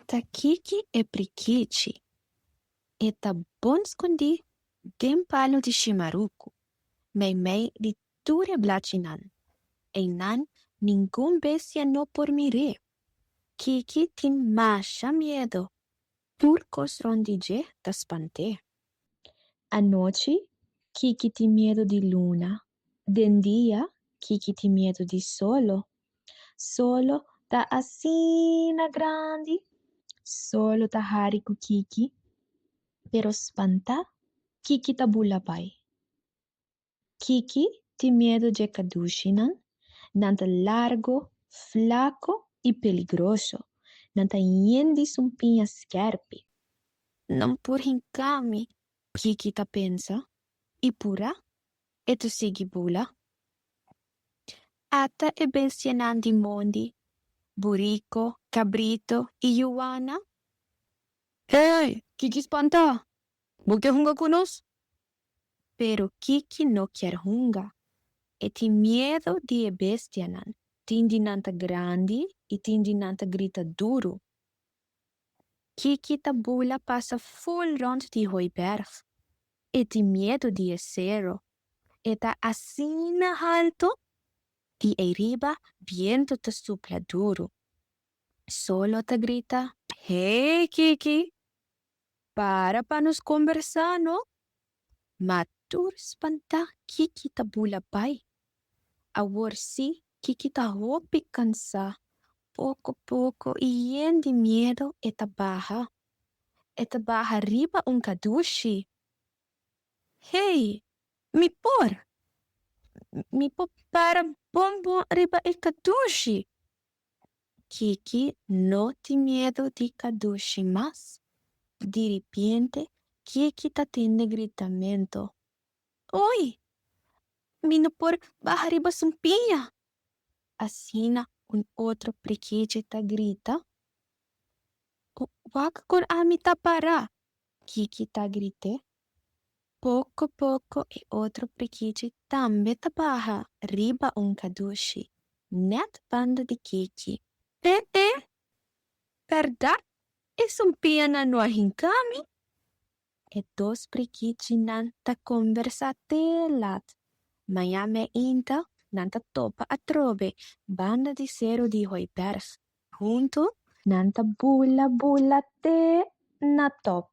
Ata Kiki e prikichi. E ta bon skondí den palu di shimaruku, meimei di tur e blachinan. Einan ningun bestia no por mir'é. Kiki tin masha miedu. Tur kos rònt di dje ta spant'é. Anochi, Kiki tin miedu di luna. Den dia, Kiki tin miedu di solo. Solo ta asina grandi. Solo ta hari ku Kiki, pero spantá Kiki ta bula bai. Kiki tin miedu dje kadushinan. Nan ta largu, flaku i peligroso. Nan ta yen di sumpiña skèrpi. Nan por hinká mi, Kiki ta pensa, i purá e ta sigui bula. Ata e bestianan di mondi, buriko, kabrito i yuana. Hey, Kiki spantá! Bo ke hunga ku nos? Pero Kiki no kier hunga. E tin miedo di e bestianan. Tin di nan ta grandi i tin di nan ta grita duru. Kiki ta bula pasa ful rond di hooiberg. E tin miedo di e sero. E ta asina halto. Di eyriba biento ta supla duru. Solo ta grita, Hey Kiki! Para pa nos kombersá, no? Ma tur spantá Kiki ta bula bai. Awor sí Kiki ta hopi kansá. Poko poko i yen di miedu e ta baha. E ta baha riba un kadushi. Hey! Mi por! Mi por para bon bon riba e kadushi! Kiki no tin miedu di kadushi mas. Diripiente Kiki ta tende gritamentu. Oy! Mi no por baha riba sumpiña! Asina un otro prikichi ta grita. Wak kon ami ta para! Kiki ta grit'é. Poko poko e otro prikichi tambe ta baha riba un kadushi, nèt banda di Kiki. E e! Bèrdat e sumpianan no a hinka mi? E dos prikichinan ta kombersá te lat. Maña meinta nan ta topa atrobe banda di seru di Hooiberg. Huntu nan ta bula bula te na tòp.